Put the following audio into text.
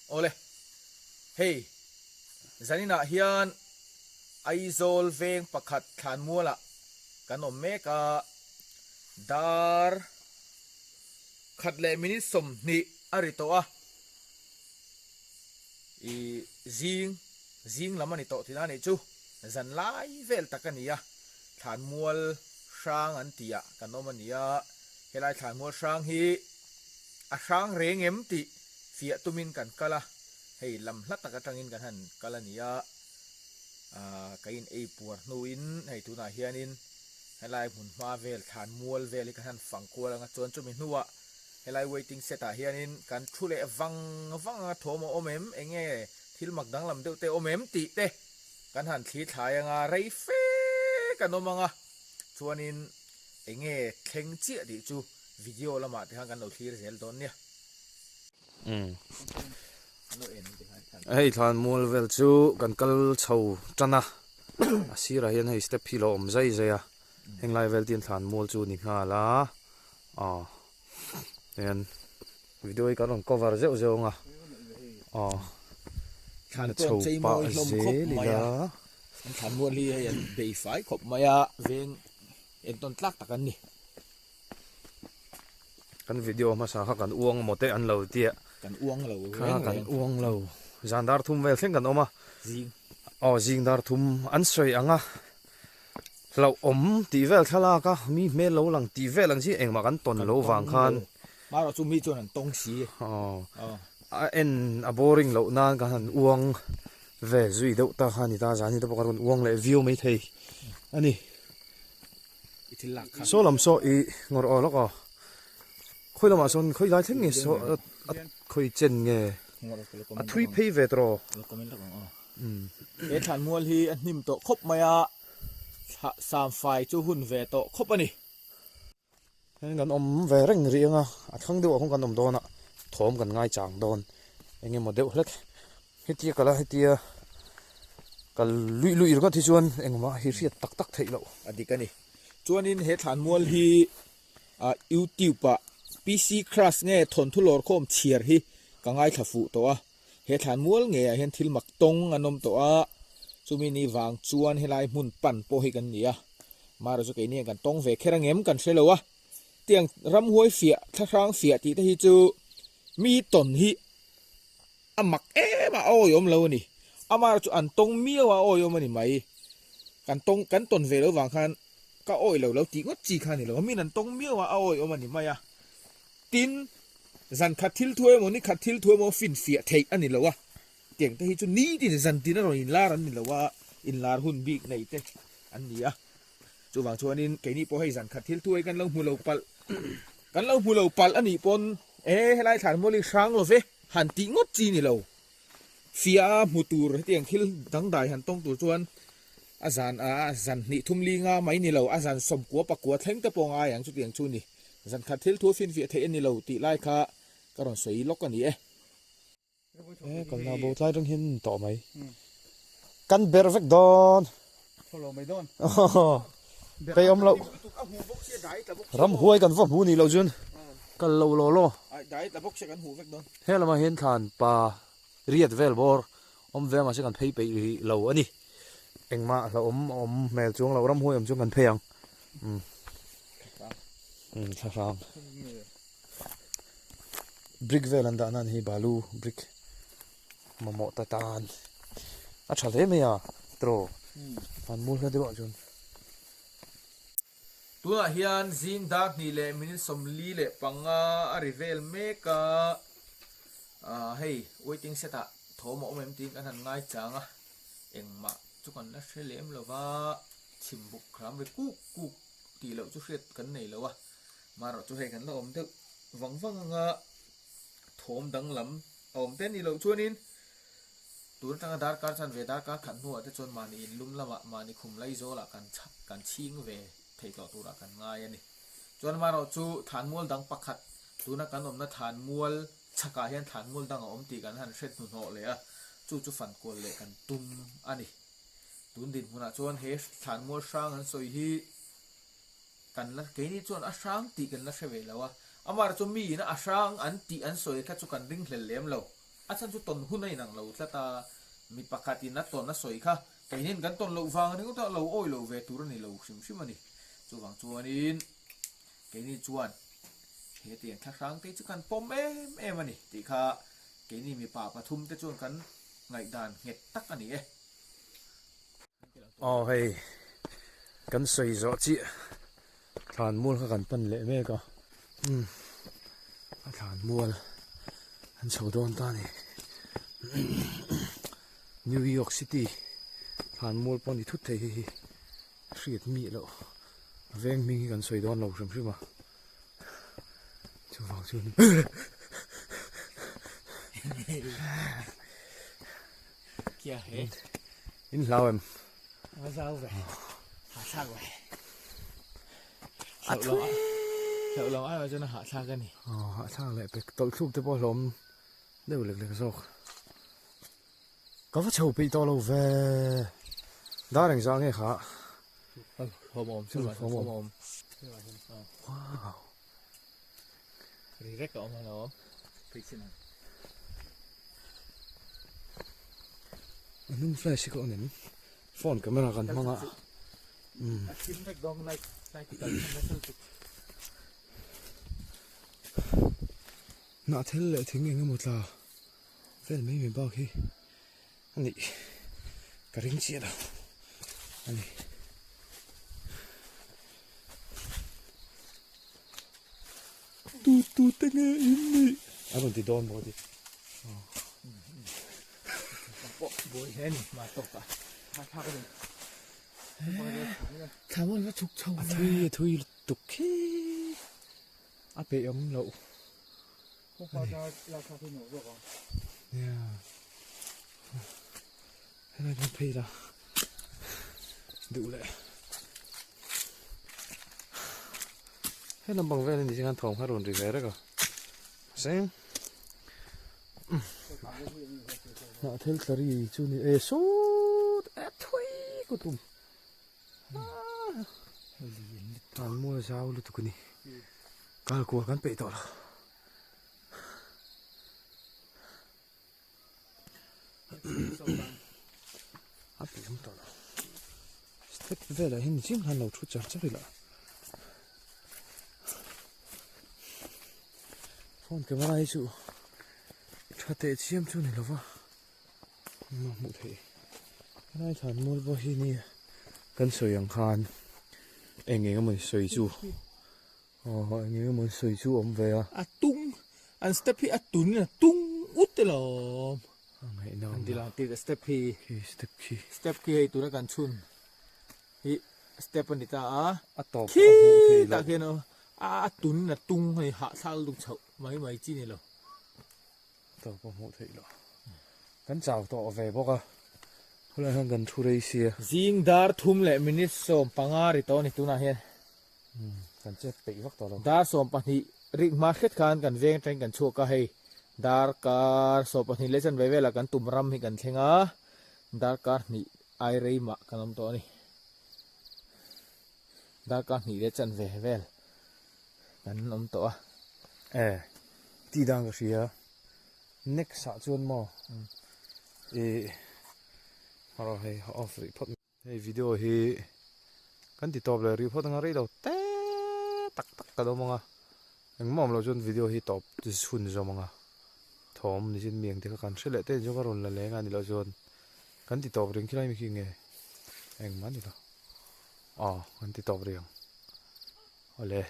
Awle, hei zaninah hian Aizawl veng pakhat thlanmualah kan awm mek a, dar khat leh minute 20 a ri tawh a, ih zing zing lam a ni tawh tihna a nih chu, zan lai vel tak a ni a, thlanmual hrang an tihah kan awm a ni a, helai thlanmual hrang hi a hrang reng em tih fiah tumin kan kal a, hei lam hla tak atangin kan han kal a ni a, aaa ka in ei puar hnuin hei tunah hianin helai hmun hma vel thlan mual vel hi kan han fang kual anga chuan chumi hnuah helai waiting set ah hianin kan thu leh vang vang anga thawm a awm em enge thil mak danglam deuh te awm em tih te kan han thli thlai anga rei fe kan awm anga chuanin enge thleng chiah tih chu video lamah te khan kan lo thlir zel dawn nia. Hei thlan mual vel chu kan kal chho tan a, a sirah hian hei step hi lo awm zai zai a, heng lai vel te hian thlan mual chu a ni nghal a, aw hian video hi kan rawn cover zeuh zeuh ang a, aw thlan chho pah zel ila. An thlan mual hi hei an bei fai khawp mai a, veng entawn tlak tak an ni. Kan video hmasa kha kan uang maw te an lo tia. Kan uang lo Kha kan uang lo. Zan dar thum vel thleng kan awm a. Zing. Aw zing dar thum an sawi ang a. Hlauh awm tih vel thlalak a, mi hmel lo lang tih vel ang chi engmah kan tawn lo vang khan. Marawh chu mi chuan an tawng si. Aw. A en a boring loh nan kan han uang ve zui deuh ta kha a ni ta. Zan hi te pawh kan rawn uang leh viau maithei a ni. Saw lam saw i ngawr aw lawk aw khawi lamah sawn khawi lai thleng nge saw a khawi chen nge a thui phei ve tawh he thlan mual hi a hnim tawh khawp mai a thla samfai chu hun ve tawh khawp a ni. Heng kan awm ve reng rih anga a thlang deuh ah khawn kan awm dawn a thawm kan ngai chang dawn eng emaw deuh hlek hetia kal a hetia kal luih luih ringawt hi chuan engmah hi hriat tak tak theih loh. A dik a ni. Chuanin he thlanmual hi ah youtube ah PC Crush nge thawnthu lawrkhawm chhiar hi ka ngaithla fuh tawh a, he thlanmual ngei ah hian thil mak tawng an awm tawh a, chumi ni vang chuan helai hmun pan pawh hi kan ni a, marawh chu keini hian kan tawng ve kher angem kan hre lo a, tiang ramhuai fiah thlahrang fiah tih te hi chu mi tawn hi A mak em a, a awihawm lo a ni. Amah chu an tawng miau a, a awihawm a ni mai. Kan tawng, kan tawn ve lo vang khan ka awih lo lo tih ngawt chi kha a ni lo. Min an tawng miau a, a awihawm a ni mai a. Tin, zan khat thil thu emaw, ni khat thil thu emaw finfiah theih a ni lo a. Tiang te hi chu nitin zan tin a rawn inlar an ni lo a, inlar hun bik nei te an ni a. Chuvang chuanin keini pawh hei zan khat thil thu hei kan lo hmu lo palh, kan lo hmu lo palh a nih pawn e helai thlan mual hi hrang lo ve. Han tih ngawt chi ni lo. Fiah a hmu tur hetiang thil dangdai han tawng tur chuan a zan a zan hnih thum li nga mai ni lo, a zan sawmkua pakua thleng te pawh ngai ang chutiang chu ni. Zan khat thil thu a finfiah theih a ni lo tih lai kha ka rawn sawi lawk a ni e. E kalna bo tlai reng hian ni tawh mai. Kan berh vek dawn. Thawlo mai dawn. Pei awm loh. Ramhuai kan va hmu nih loh chuan kal lo law law. He lamah hian thlan pa riat vel bawr awm ve mahse kan phei peih rih lo a ni. Engmah hlauhawm a awm hmel chuang lo ramhuai awm chuan kan phei ang. Umm thlahrang. Brick vel an dah nan hi balu brick. Mamawh ta tan a tha hle mai a tiraw han mul hla deuh ah chuan. Tunah hian zing dar hnih leh minute 45 a ri vel mek a, ah hei waiting set ah thawm a awm em tiin kan han ngai chang a, engmah chu kan la hre lem lo va, chhim buk hram ri kuk kuk tih loh chu hriat kan nei lo a, marawh chu hei kan la awm deuh vang vang anga thawm danglam A awm te ni loh chuanin tun atanga darkar chan ve darkar khat hnuah te chuan mahni inlum lamah mahni khum lai zawlah kan kan chhing ve thei tawh turah kan ngai a ni. Chuan amaherawh chu thlanmual dang pakhat tuna kan awmna thlanmual chhakah hian thlanmual dang a awm tih kan han hre hnuhnawh leh a, chu chu fankual leh kan tum a ni. Tun dinhmunah chuan he thlanmual hrang an sawi hi Kan la, keini chuan a hrang tih kan la hre ve lo a, amah chu miin a hrang an tih an sawi kha chu kan ringhlel lem lo. A chhan chu tawn hun a inang lo tlat a, mi pakhatin a tawn a sawi kha keinin kan tawn loh vang ringawt a lo awi lo ve tur a ni lo hrim hrim a ni. Chuvang chuanin keini chuan hetiang thlahrang te chu kan pawm em em a ni tih kha keini mipa pathum te chuan kan ngaihdan nghet tak a ni e. Aw hei kan sawi zawh chiah thlan mual kha kan pan leh mek a umm a thlan mual an chho dawn ta a ni New York City thlan mual pawh a ni thut thei hei hi hriat miah loh a veng hming hi kan sawi dawn lo hrim hrim a chuvang chuan Kia he. In hlau em? A zau ve. Ha thlak ve. A thui. Hlauh lo ai chuan a hah thlak a ni. Aw hah thlak leh pek tawlh thluk te pawh hlawm deuh lek lek zawk. Ka va chho peih tawh lo ve. Dar engzah nge kha? Hlawm awm hlawm awm. Wow. Ri rek a awm alawm. Phei chin ang. A hnung flash hi ka on em? Phone camera kan hmang a. A thim vek dawng light light kal thim nasa lutuk. Hnah thel leh thing eng emaw tla vel mai mai bak hi a nih ka ring chiah lo a ni. Tu tu te nge in nih? A rawn ti dawn maw ti. Pawh buai hle ni ma tawk a. Thlak a ni. Thla mawn va chhuk chho. A thui a thui lutuk khi. A peih awm loh. Nia. Helai kan phei la. Duh leh. He lampang vel ani chuan thawm kha rawn ri ve rek a. Seng. Hnah thil tla ri chu ni e sawt e thui ku tum. Tan mual zau lutuk a ni. Kal kual kan peih tawh lo. A peih awm tawh lo. Step velah hian zing han lo thu char char ila. Phone camera hi chu tha teh chiam chu ni lova engmah hmuh theih helai thlan mual pawh hi ni kan sawi ang khan eng eng emaw sawi chu aw eng eng emaw sawi chu awm ve a. A tung an step hi a tun in a tung ut alawm. A ngaihnawm an ti lang tir step hi khi step khi step khi hei tuna kan chhun hi step a ni ta a a tawp a hmuh theih loh tah khian a tun a tung hei hahthlak lutuk chhoh mai mai chi ni lo tawp a hmuh theih loh kan chau tawh ve bawk a khulai hian kan thu rei sia zing dar thum leh minute 15 ri tawh a ni tunah hian kan chet peih vak tawh lo dar 12 rik hma hret khan kan veng atangin kan chhuak a hei darkar 12 leh chanve velah kan tum ram hi kan thleng a darkar hnih ai rei mah kan awm tawh a ni darkar hnih leh chanve vel kan awm tawh a e tih dan ka hria next ah chuan maw ih rawh hei off rih phawt Hei video hi kan ti tawp leh rih phawt anga rei lo te tak tak ka dawm anga engmah awm loh chuan video hi tawp chhun zawm anga thawm ni chin mi ang te kha kan hre leh te chu ka rawn la leng a ni loh chuan kan ti tawp reng khilai mi khi nge engmah ni lo aw kan ti tawp rih ang awle.